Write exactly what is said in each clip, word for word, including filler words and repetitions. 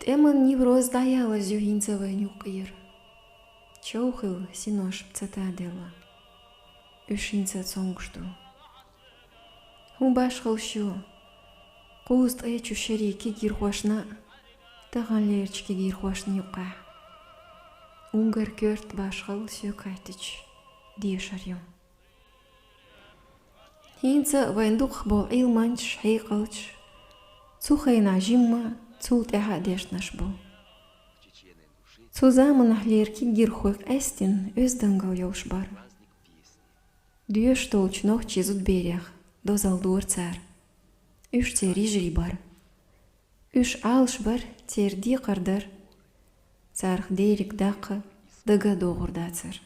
ТӀеман невроз дӀаялаза ю хӀинца вайна юкъера. Чов хилла синош ца таделла. Уьш хӀинца цомгуш ду. ХӀун башхалла шу? Кхузткъе чу шерий кегийрхошна а, таханлерчу кегийрхошна юккъехь. Унгар коьрта башхалла соьга хаттича дешар ю. ХӀинца а вайн дукхахболу Ӏилманчаш, хьекъалчаш, цу хенахь жимма, цул тӀаьхьа а дешнаш бу. Цу заманахьлера кегийрхой къаьсттина оьздангалла йолуш бара. Доьшуш долчу нохчийн зудберех дозалла дора цара. Уьш церан йижарий бара. Уьш Ӏалашбар, церан декхар дар, царах дерриг даккха дага а догӀур дацара.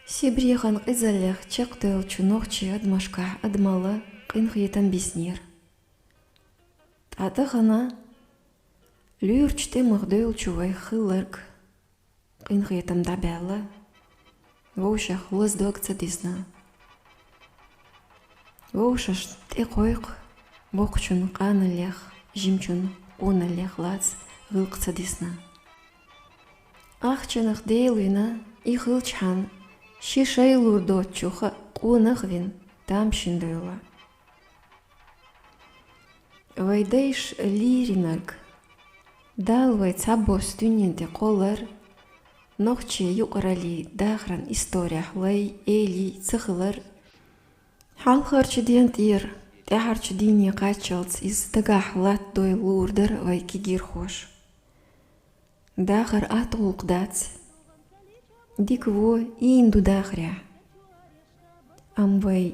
Сибрехана къизаллех чекхдевллачу нохчийн адамашкахь адамалла къинхетам биснера. Ткъа тахана луьрачу тӀемах девллачу вайх хилларг къинхетам дӀабаьлла, вовшах лаза дог ца дисна. Вовшашна тӀекхойкху, воккхачун къаналлех, жимачун къоналлех лаца гӀиллакх ца дисна. Ахчанах Дела вина, и хилчхьана, ши шай лур доцучух а къонах а вина, тамашийна девлла. Вай дайша лийринарг, Дала вай цхьабосса дуьнен тӀе кхоллар, нохчийн юкъараллин дахаран исторехь лай, элий ца хилар, хьалхарчу ден тӀера тӀаьхьарчу дийне кхаччалц иза дагахь латтадойла луур дара вай кегийрхоша. Дахар атта гӀуллакх дац. Дика вон ийна ду дахарехь. Амма вай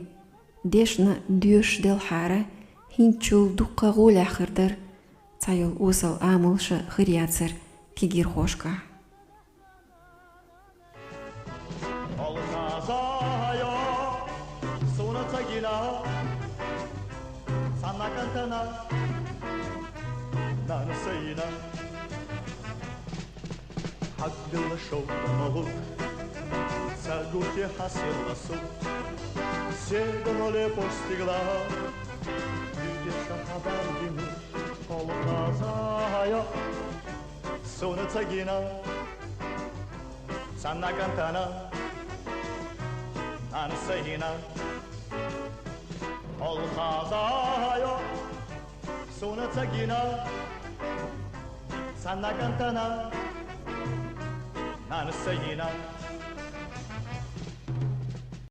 дешна доьшуш делхьара, хӀинцачул дуккха а гӀолехь хир дара цхьайолу осал амалш а, хир яцара кегийрхошкахь. Олхазайо, суна ца гина, цхьанна кӀантана, нана сайна. Хьагбилла шовда ма гӀур, ца гурте хьан серла сур, седа гӀоле постигла, дуьйдеша хьабан димур, олхазайо, суна ца гина, цхьанна кӀантана, нана сайна. Олхазайо, суна ца гина, цхьанна кӀантана, нана сайна.